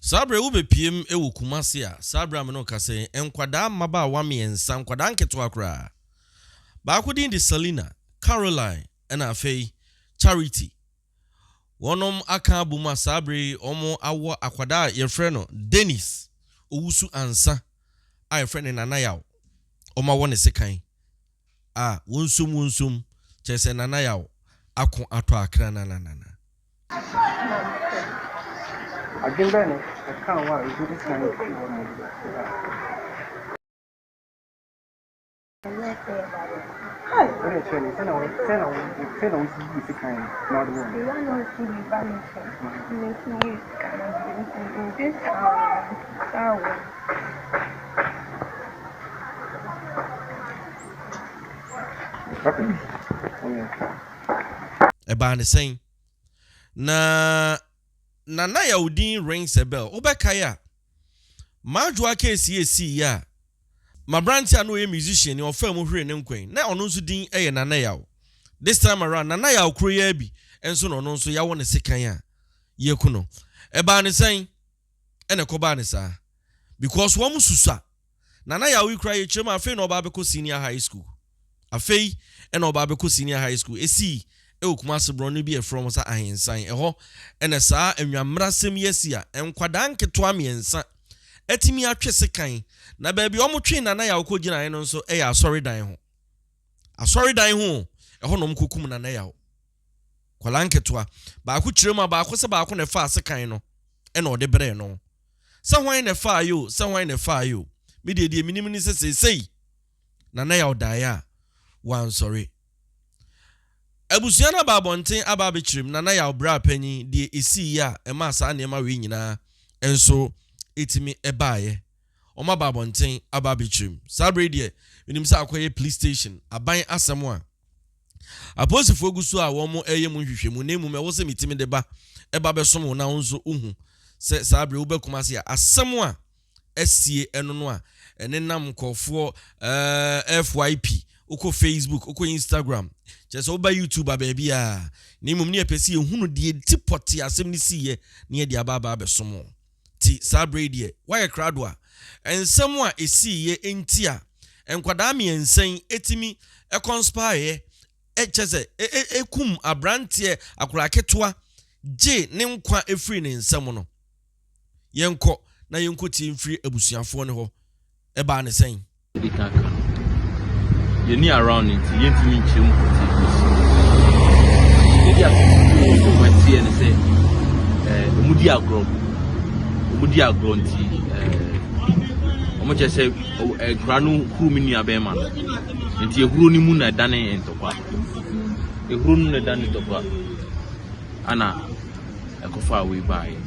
Saa berɛ wobɛpiem wɔ Kumasi a, saa berɛ a me ne wo kasa yi, nkwadaa mmabaawa mmiɛnsa, nkwadaa nketewa koraa. Baako din de Selina, Caroline ɛna afei Charity. Wɔnom aka abom a saa berɛ yi wɔn awɔ akwadaa a yɛfrɛ no Dennis Owusu Ansah a yɛfrɛ no Nana Yaw. Wɔn awɔ ne sekan a wɔnsom wɔnsom kyerɛ sɛ Nana Yaw ako atɔ akra nananana. Adwene bɛn na ɛkaa wo a wode kan fii hɔ no bae? Wode kyerɛ me, sɛn na sɛn na wosi yii sekan no na wode wɔɔ no? Ɛbaa ne sɛn? Na Nana Yaw din rings a bell. Wobɛkae a, Madwoa case yi esii yi a, m'aberante a na ɔyɛ musician yi ɔfaa mu hweree ne nkwa yi, na ɔno nso din yɛ Nana Yaw. This time around, Nana Yaw koro yi ara bi nso na ɔno nso yɛawɔ ne sekan a yɛaku no. Ɛbaa ne sɛn? Ɛna ɛkɔbaa ne saa. Because wɔn susua. Nana Yaw yi koraa yɛkyerɛ mu a, afei na ɔba abɛkɔ senior high school. Afei na ɔba abɛkɔ senior high school. Esii wɔ Kumasi borɔno bi a yɛfrɛ wɔn sɛ Ahensan. Ɛhɔ na saa anwammerasɛm yi asi a nkwadaa nketewa mmiɛnsa atumi atwe sekan. Na baabi a wɔtwee Nana Yaw kɔgyinaeɛ no nso yɛ asɔredan ho. Asɔredan ho o, ɛhɔ na wɔkɔkum Nana Yaw. Nkwadaa nketewa. Baako kyerɛ mu a, baako sɛ baako na ɛfaa sekan no na ɔde brɛɛ no. Sɛ hwan na ɛfaaeɛ o, sɛ hwan na ɛfaaeɛ o, me deɛ deɛ menim ne sɛ seesei Nana Yaw daeɛ a, wansɔre. Abusua no aba abɔnten aba abɛkyerɛ mu, Nana Yaw braa panyin, deɛ ɛsiiɛ a ɛmaa saa nneɛma wei nyinaa nso tumi baeɛ. Wɔaba abɔnten aba abɛkyerɛ mu. Saa berɛ yi deɛ, menim sɛ akɔyɛ police station, aban asɛm a apolisifoɔ gu so a wɔreyɛ mu nhwehwɛmu, na mmom ɛwɔ sɛ metumi de ba ɛba bɛsom wo na wo nso wohu sɛ saa berɛ woba Kumasi a, asɛm a asie ɛno no a ɛnenam nkurɔfoɔ ɛɛ FYP, wokɔ Facebook, wokɔ Instagram, kyerɛ sɛ woba YouTube a baabi a, na mmom ne yɛpɛ sɛ yɛhunu deɛ ti pɔte asɛm no siiɛ na yɛde aba aba abɛsom wo. Ti saa berɛ yi deɛ woayɛ krado a, nsɛm a ɛsiiɛ nti a nkwadaa mmiɛnsa yi ɛtumi ɛkɔnspaaeɛ kyɛ sɛ ɛkum aberanteɛ akwadaa ketewa gye ne nkwa ɛfiri ne nsam no. Yɛnkɔ na yɛnkɔtie mfiri abusuafoɔ no hɔ. Ɛbaa ne sɛn? Yɛdi kan ka no, yɛnni around nti yɛntumi nkyerɛ mu pɔtee bi si. Yɛdi asɛm bi wɔ ɛteɛ ne sɛ ɛɛ wɔn di agorɔ, wɔn di agorɔ nti ɛɛ wɔn kyerɛ sɛ nkura no huru me nua bɛrima no nti ehuro no mu na ɛdane ntɔkwa, ehuro no na ɛdane ntɔkwa. Ana ɛkɔfaa wei baeɛ.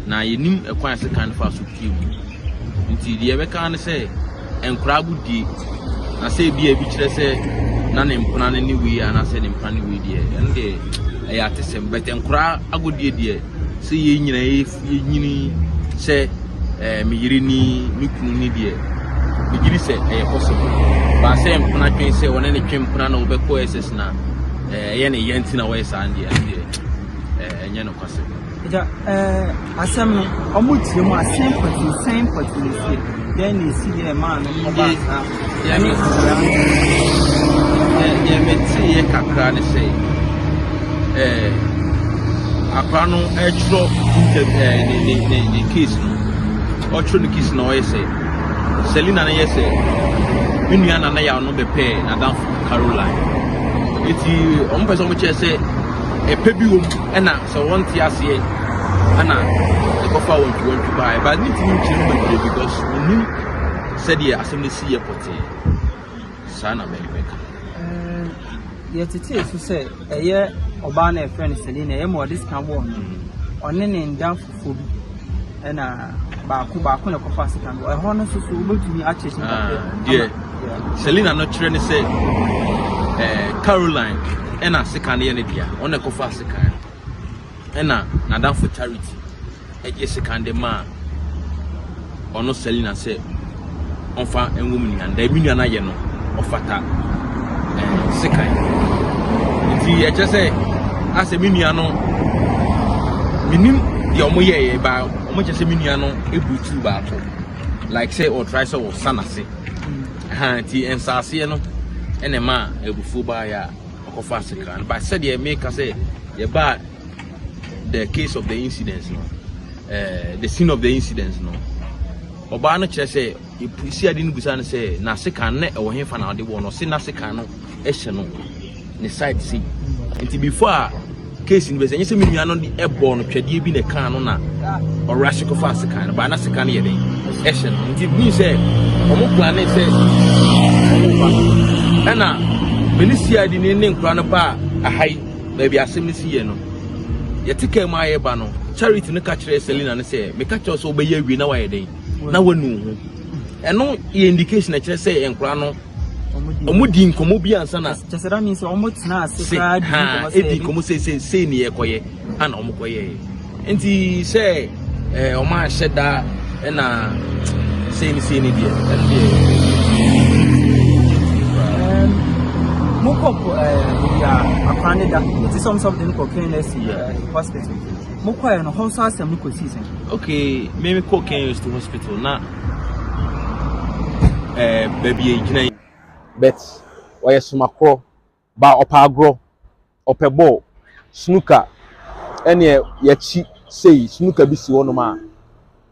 Na yɛnim ɛkwan a sekan no faa so pue mu. Nti deɛ yɛbɛka ara ne sɛ, nkwadaa agodie, na sɛ ebi a ebi kyerɛ sɛ na ne mpena no ne wei anaasɛ ne mpena ne wei deɛ, ɛno deɛ ɛyɛ atesɛm. But nkwadaa agodie deɛ, sɛ yɛn nyinaa yɛnyini sɛ ɛɛ me yere ni, me kunu ni deɛ, megye di sɛ ɛyɛ possible. But sɛ mpena twen sɛ wɔne ne twe mpena na wɔbɛkɔ SS na ɛyɛ ne yɛ nti na wɔyɛ saa deɛ, ɛno deɛ ɛnyɛ nokwasɛm. Agya, ɛɛ asɛm no, wɔn kyerɛ mu asɛm pɔtee sɛn pɔtee na esi dɛn na esi yɛ ɛmaa no ɔbaa saa ɛne akwadaa no. Deɛ meteeɛ kakra ne sɛ ɛɛ akwadaa no ɛretwerɛ interview ɛɛ ne ne ne ne case no ɔtwerɛ ne case na ɔyɛ sɛ Selina no yɛ sɛ me nua Nana Yaw no bɛpɛɛ n'adamfo Caroline. Eti wɔn pɛ sɛ wɔn kyerɛ sɛ ɛpɛ bi wɔm ɛna sɛ wɔn te aseɛ ɛna ɛkɔfa wɔn twi wɔn twi baa ɛba ne ntumi nkyerɛ mu bebree because menim sɛdeɛ asɛm no si yɛ pɔtee saa na mɛka. Yɛtetee so sɛ ɛyɛ ɔbaa no a yɛfrɛ no Selina, ɛyɛ ma ɔde sika bɔɔ no. Ɔne ne ndamfofoɔ bi ɛna baako baako na ɛkɔfa sika no. Ɛhɔ no nso so wobɛtumi akyerɛkyerɛ mu kakra. Ah, deɛ Selina no kyerɛ ne sɛ eh, Caroline ɛna sika no yɛ ne dea, ɔno na ɛkɔfa sika no. Ɛna n'adamfo Charity gye sekan de maa ɔno Selina sɛ ɔmfa nwo me nua no. Dɛ me nua no ayɛ no, ɔfata eh, sekan. Nti ɛkyerɛ sɛ asɛ me nua no menim deɛ ɔmo yɛɛyɛ ba. Wɔn kyerɛ sɛ me nua no ebu tu baako like sɛ ɔtry sɛ ɔsa n'ase. Ha nti nsaaseɛ no ɛna ɛma abufuo baeɛ a ɔkɔfa asekra no. But sɛdeɛ meka sɛ yɛbaa the case of the incident no, eh, the scene of the incident no, ɔbaa no kyerɛ sɛ CID no bisa no sɛ n'asekan no ɛwɔ hefa na ɔde wɔ no, ɔse n'asekan no hyɛ no ne side sei nti before a case no bɛsɛ ɛnyɛ sɛ me nua no de ɛbɔɔ no twɛdeɛ bi na ɛkaa no na ɔrahye kɔfa asekan no baa na sekan no yɛ den ɛhyɛ no nti mi sɛ ɔmo plane sɛ ɔmo ba ɛna me ne CID ne ne nkora no baa aha yi baabi asɛm no si yɛ no yɛte kaa mu ayɛ ba no Charity no ka kyerɛ Selina no sɛ meka kyerɛ sɛ wobɛyɛ awie na wayɛ den na wanu ho ɛno yɛ indication ɛkyerɛ sɛ nkora no wɔn di nkɔmɔ bi ansa na. Kyerɛ sɛ that means wɔn tena ase koraa di nkɔmɔ sɛ. Edi nkɔmɔ sɛ sɛ sɛ ni ɛkɔyɛ ana wɔn kɔyɛ nti sɛ ɛɛ wɔn ahyɛ da ɛna sɛ ni sɛ ni deɛ ɛno deɛ. Mokɔ ɛɛ baabi a akwan ne da eti sɛ wɔn sɛ wɔn de no kɔ KNSC hospital mokɔ yɛ no hɔ nso asɛm no kɔ si sɛn. Okay, me kɔ KNSC hospital na. ɛɛ baabi a egyina yi. But ɔyɛ somakorɔ ba ɔpɛ agorɔ ɔpɛ bɔɔl snooker ɛneɛ yɛkyi sei snooker bi si hɔnom a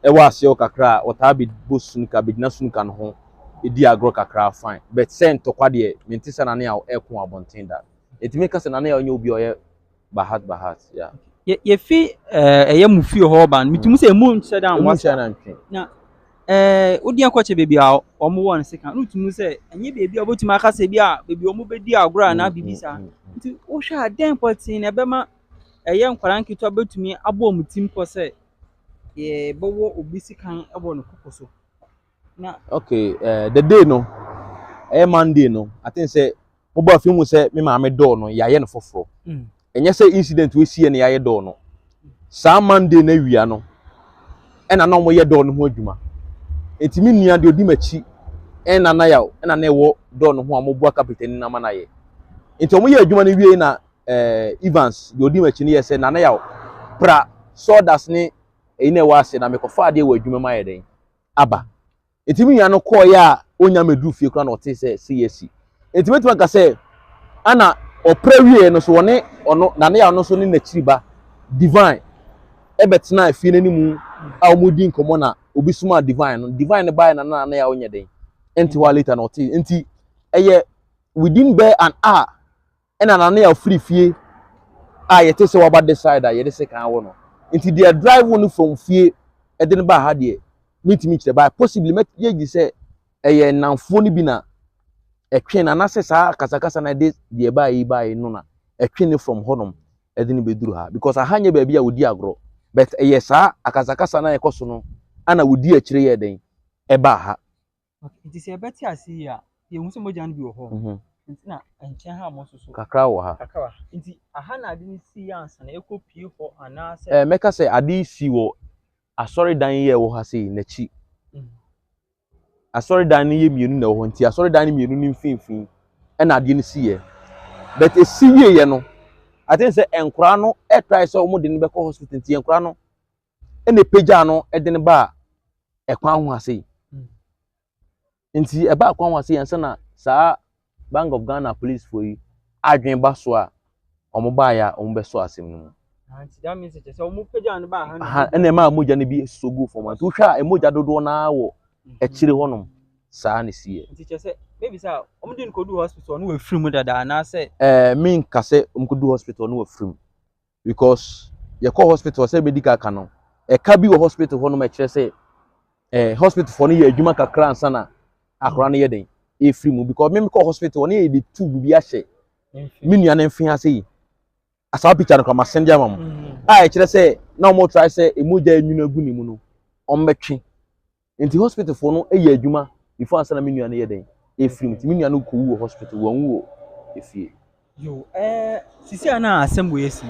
ɛwɔ aseɛ hɔ kakra a ɔtaa bɛ bɔ snooker bɛgyina snooker no ho ɛdi agorɔ kakra fine but sɛ ntɔkwa deɛ mente sɛ Nane Yaw ɛko wɔ abɔnten da ɛtumi ka sɛ Nane Yaw nyɛ obi a ɔyɛ bahat bahat yeah. Yɛ yɛfi ɛɛ ɛyɛ mu fie hɔ ba no metumi sɛ emu nkyɛ da nwa sa ntwe. Na ɛɛ wodi akɔkyɛ baabi a wɔn wɔ no sika no tumi sɛ ɛnyɛ baabi a wɔbɛtumi aka sɛ bi a baabi a wɔbɛdi agorɔ anaa mm, biribi mm, saa mm, nti wohwɛ a dɛn pɔtee na ɛbɛma ɛyɛ nkwadaa nketewa bɛtumi abɔ wɔn ti mpɔ sɛ yɛbɛwɔ obi sikan wɔ ne koko so na. Okay, uh, the day no ɛyɛ Monday no I think sɛ mobɔ afei hu sɛ me maame dɔɔ no yɛayɛ no foforɔ mm. ɛnyɛ sɛ incident wei siiɛ na yɛayɛ dɔɔ no saa Monday no awia no ɛna na wɔyɛ dɔɔ no ho adwuma nti me nua deɛ ɔdi m'akyi ɛna na yaw ɛna na ɛwɔ dɔɔ no ho a wɔboa kapitani no ama no ayɛ nti wɔyɛ adwuma no wie na ɛɛ Evans deɛ ɔdi m'akyi no yɛ sɛ nana yaw pra sawdust ne ɛyi na ɛwɔ ase na mekɔfa adeɛ wɔ adwuma mu ayɛ dɛn aba Enti me nua no kɔeɛ a ɔnnya mmɛduru fie koraa na ɔtee sɛ sei asi. Enti mɛtumi aka sɛ ana ɔpra wieɛ no so ɔne ɔno Nane a ɔno nso ne n'akyiri ba Divine ɛbɛtenaa fie no anim a wɔredi nkɔmmɔ na obi somaa Divine no. Divine no baeɛ na na Nane a ɔnyɛ den ɛnte hɔ a later na ɔtee. Enti ɛyɛ within bɛɛ an hour ɛna Nane a ɔfiri fie a yɛte sɛ waba this side a yɛde sekan wɔ no nti deɛ drive no from fie ɛde no baa ha deɛ mentumi nkyerɛ but possibly mɛyɛ gye sɛ ɛyɛ nnamfoɔ no bi na ɛtwe no anaasɛ saa akasakasa na ɛde deɛ ɛbaa yi baa yi no na ɛtwe no from hɔnom ɛde no bɛduru ha because aha nyɛ baabi a wɔdi agorɔ but ɛyɛ saa akasakasa na ɛkɔ so no ana wɔdi akyire yɛ dɛn ɛbaa ha. Nti sɛ yɛbɛte ase yie a, yɛhu sɛ mogya no bi wɔ hɔ. Mhm. Nti na nkyɛn ha mo nso so. Kakra wɔ ha. Kakra wɔ ha. Nti aha na ade no sii ansa na ɛkɔ pie hɔ anaasɛ. Ɛɛ mɛka sɛ ade yi sii wɔ asɔredan yi a ɛwɔ ha sei n'akyi. Mm. Asɔredan no yɛ mmienu na ɛwɔ hɔ nti asɔredan no mmienu no mfimfini ɛna adeɛ no siiɛ. But esi wieɛ no, I think sɛ nkwadaa no ɛtrae sɛ wɔn de no bɛkɔ hospital nti nkwadaa no ɛna epagyaa no de no baa ɛkwan ho ase yi mm. nti ɛbaa kwan ho ase yi ansa na saa Bank of Ghana police foɔ yi adwene ba so a wɔn baeɛ a wɔn bɛsɔ asɛm no mu. Ah, ɛna ɛmaa mogya no bi sɔ gu fam nti wohwɛ a mogya dodoɔ no ara wɔ mhm. akyire hɔnom saa na ɛsi yɛ. Nti kyerɛ sɛ maybe sɛ wɔn de no kɔdu hospital no wɔ afiri mu dada anaasɛ. Ɛɛ menka sɛ wɔn kɔdu hospital no wɔ afiri mu. because yɛkɔ hospital sɛ bɛdi ka ka no ɛka bi wɔ hospital hɔ nom ɛkyerɛ sɛ eh, hospital foɔ no yɛ adwuma kakra ansa na akora no yɛ den ɛfiri mu because me mekɔ hospital ne yɛde tube bi ahyɛ me nua no mfe ase yi asaa picture no kora masɛn de ama mo mm. a ɛkyerɛ sɛ na wɔn try sɛ mogya enwunu agu ne mu no wɔn bɛtwe Nti hospital foɔ no yɛ adwuma before ansa na me nua no yɛ dɛn efiri mu nti me nua no kɔ wu wɔ hospital wɔn wu wɔ efie. Yo ɛɛ sisi a na asɛm wɔ esi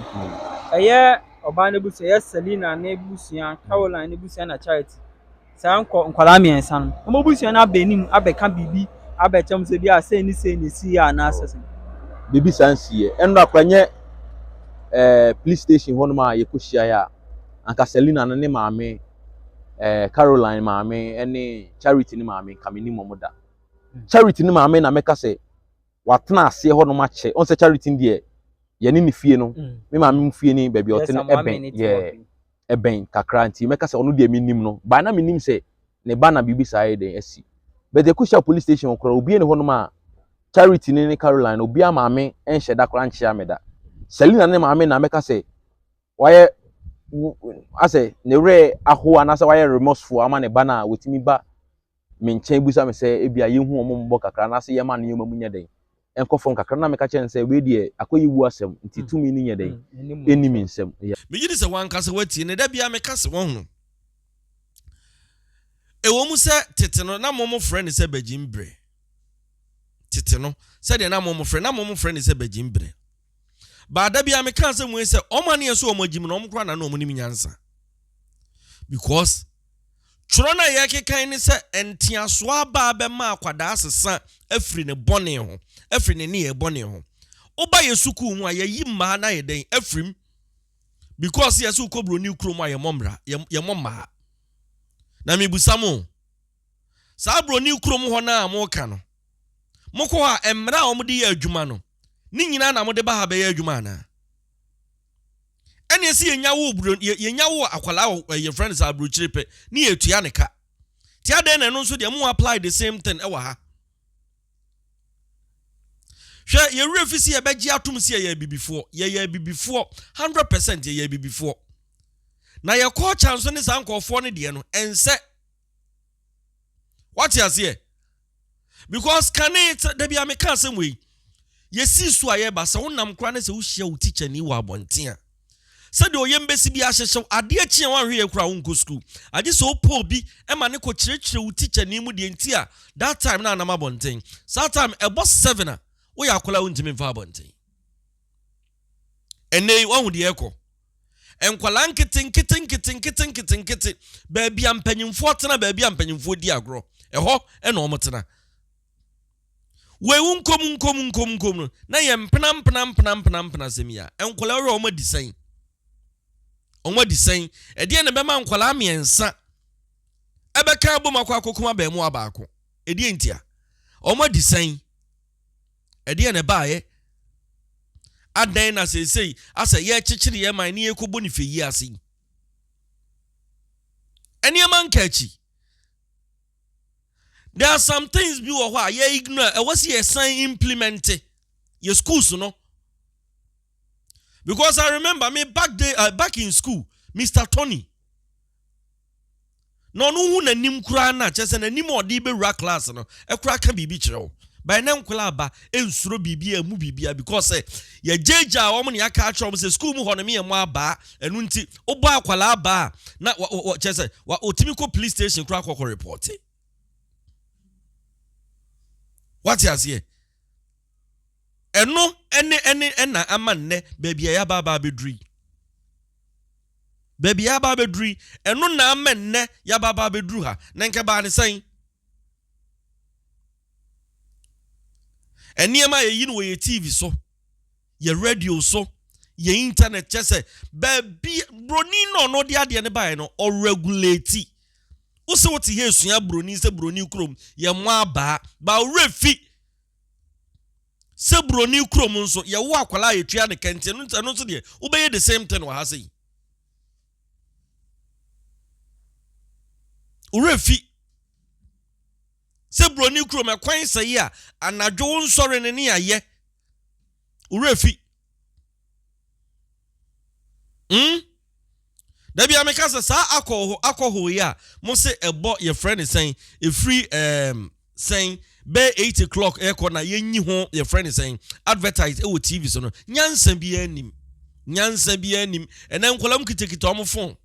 ɛyɛ ɔbaa no busua ɛyɛ Selina ne busua Caroline ne busua na Charity saa nkɔ nkwadaa mmiɛnsa no wɔn busua no abɛ anim abɛka biribi abɛkyɛm sɛ bi a sei ne sei na esi yɛ anaasɛ sɛ. Biribi saa nsi yɛ ɛnora kora nyɛ ɛɛ police station hɔnom a yɛkɔ hyia yɛ a anka Selina no ne maame. eh, Caroline maame ɛne Charity ne maame nka menim wɔn da. Charity ne maame na mɛka sɛ watena aseɛ hɔ nom akyɛ. Ɔn sɛ Charity deɛ yɛne ne fie no, me maame mu fie ne baabi a ɔte no ɛbɛn yɛ ɛbɛn kakra nti mɛka sɛ ɔno deɛ menim no. By na menim sɛ ne ba na biribi saa yɛ dɛn asi. But ɛkɔhyia police station koraa obi ne hɔ nom a Charity ne ne Caroline obiara maame nhyɛ da koraa nkyea me da. Selina ne maame na mɛka sɛ wayɛ asɛ ne werɛ aho anaasɛ wayɛ remorseful ama ne ba no a wɔtumi ba me nkyɛn bisa me sɛ ebia yɛnhu wɔn mmɔbɔ kakra anaasɛ yɛma nneɛma mu nyɛ dɛn ɛnkɔ fam kakra na meka kyerɛ no sɛ wei deɛ akɔyɛ wu asɛm nti tumi no nyɛ dɛn ɛnni me nsam. Megye di sɛ w'ankasa woatie na da biara meka sɛ woahunu. Ɛwɔ mu sɛ tete no na wɔfrɛ no sɛ bagyimberɛ. Tete no, sɛdeɛ na wɔfrɛ na wɔfrɛ no sɛ bagyimberɛ. Baa da biara meka asɛm wei sɛ wɔn a ne yɛ so wɔn agyim no wɔn koraa na na wɔn nim nyansa. Because twerɛ no a yɛrekekan ne sɛ nteasoɔ aba bɛma akwadaa sesa afiri ne bɔne ho, afiri ne nneyɛɛ bɔne ho. Woba yɛ sukuu mu a yɛyi mmaa no ayɛ dɛn afirim because yɛ sɛ wokɔ buroni kurom a yɛmmɔ mmara, yɛmmɔ mmaa. Na mebusa mo, saa buroni kurom hɔ no a moka no, mokɔ hɔ a mmara a wɔde yɛ adwuma no, ne nyinaa na mode ba ha bɛyɛ adwuma anaa? Ɛne sɛ yɛnya wo buro yɛnya wo akwadaa wɔ yɛfrɛ no sɛ aburokyire pɛ ne yɛtua ne ka. Ti adɛn na ɛno nso deɛ mo apply the same thing ɛwɔ ha? Hwɛ, yɛwerɛ fi sɛ yɛbɛgye atom sɛ yɛyɛ abibifoɔ. Yɛyɛ abibifoɔ 100% yɛyɛ abibifoɔ. Na yɛ culture nso ne saa nkurɔfoɔ no deɛ no ɛnsɛ. Wate aseɛ? Because kane da bi a meka asɛm wei, yɛsii so a yɛba sɛ wonam koraa ne sɛ wohyia wo tikyani wɔ abɔnten a, sɛdeɛ ɔyam bɛsi bi ahyehyew, adeɛ kye a woanhwɛ yɛ koraa wonkɔ sukuu. Agye sɛ wopɛ obi ma ne kɔkyerɛkyerɛ wo tikyani mu deɛ nti a that time na anam abɔnten. Saa time ɛbɔ 7 a woyɛ akwadaa a wontumi mfa abɔnten. Ɛnnɛ yi woahu deɛ ɛkɔ. Nkwadaa nkete nkete nkete nkete nkete nkete baabi a mpanyinfoɔ tena baabi a mpanyinfoɔ di agorɔ ɛhɔ ɛna wɔn tena. Wei wo nkom nkom nkom nkom no na yɛ mpena mpena mpena mpena mpena asɛm yi a nkwadaa wura wɔn adi sɛn? Wɔn adi sɛn? Ɛdeɛ na ɛbɛma nkwadaa mmiɛnsa ɛbɛka abom akɔ akɔkum abɛɛmoa baako. Ɛdeɛ ntia? Wɔn adi sɛn? Ɛdeɛn na ɛbaeɛ? Adɛn na seesei asɛ yɛrekyekyere yɛn man ne yɛrekɔbɔ ne fɛ yi ase yi? Nneɛma nka akyi. There are some things bi wɔ hɔ a yɛ ignore ɛwɔ sɛ yɛsan implement yɛ schools no. Because I remember me back day back in school, Mr. Tony. Na ɔno hu n'anim koraa na kyerɛ sɛ n'anim a ɔde bɛwura class no koraa ka biribi kyerɛ wo. By na nkwadaa aba nsuro biribi a ɛmu biribi a because sɛ yɛgyaagyaa wɔn na yɛaka akyerɛ wɔn sɛ school mu hɔ no meyɛ mo abaa ɛno nti wobɔ akwadaa abaa a na kyerɛ sɛ ɔtumi kɔ police station koraa kɔkɔ report. Wate aseɛ? Ɛno ɛne ɛne ɛna ama nnɛ baabi a yɛaba aba abɛduru yi. Baabi a yɛaba abɛduru yi, ɛno na ama nnɛ yɛaba aba abɛduru ha. Na nka ɛbaa ne sɛn? Nneɛma a yɛyi no wɔ yɛ TV so, yɛ radio so, yɛ internet kyɛ sɛ baabi broni na ɔno de adeɛ no baeɛ no ɔregulate. Wo sɛ wote ha esua broni sɛ broni kurom yɛ mmɔ abaa ba ɔwerɛ fi sɛ broni kurom nso yɛwo akwadaa a yɛtua ne kɛnti ɛno ɛno nso deɛ wobɛyɛ the same thing wɔ ha sɛ yi. Ɔwerɛ fi sɛ broni kurom ɛkwan sɛ yi a anadwo wo nsɔre no ne ayɛ ɔwerɛ fi. Dabi a meka sɛ saa alcohol alcohol yi a mo se ɛbɔ yɛfrɛ ne sɛn ɛfiri sɛn bɛyɛ 8 o'clock ɛkɔ na yɛnyi ho yɛfrɛ ne sɛn advertise ɛwɔ TV so no nyansa biara nim nyansa biara nim ɛnɛ nkwadaa mu kitakita wɔn phone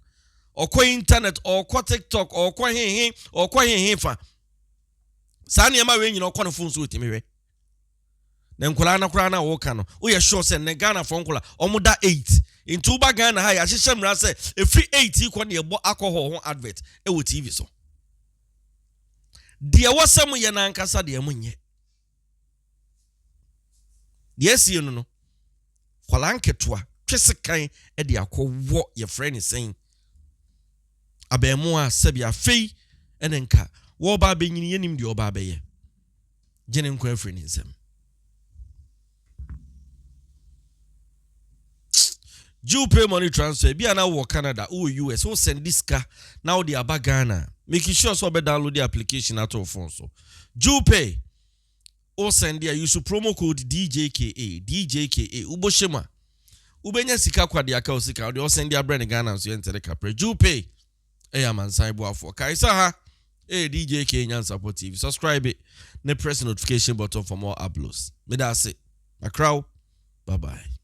ɔkɔ internet ɔkɔ TikTok ɔkɔ hehe ɔkɔ hehe fa saa nneɛma wei nyina ɔkɔ ne phone so ɔtumi hwɛ. Na nkwadaa no koraa no a wɔka no, woyɛ sure sɛ nnɛ Ghanafoɔ nkwadaa, wɔn da 8. Nti woba Ghana ha yɛahyehyɛ mmara sɛ ɛfiri 8 yi kɔ ne yɛbɔ alcohol ho advert wɔ TV so. Deɛ ɛwɔ sɛ moyɛ no ankasa deɛ monyɛ. Deɛ asie no no, nkwadaa nketewa twe sekan de akɔwɔ yɛfrɛ ne sɛn. Abɛɛmoa a sɛbi afei ɛne nka wɔreba abɛnyini yɛnim deɛ ɔba abɛyɛ. Gye ne nkwa afiri ne nsam. Jew pay money transfer bi a na wɔ Canada, wowɔ US, wo send sika na wode aba Ghana. Make sure sɛ wobɛ download the application ato wo phone so. Jew pay wo send a use promo code DJKA, DJKA. Wobɔ hyɛ mu a wobɛnya sika kwa de aka wo sika. Wode ɔsend abrɛ ne Ghana nso yɛntere kaprɛ. Jew pay ɛyɛ amansan boafoɔ. Kae sɛ ha ɛyɛ DJK Nyansapɔ TV. Subscribe ne press notification button for more uploads. Meda ase. Akraw. Bye bye.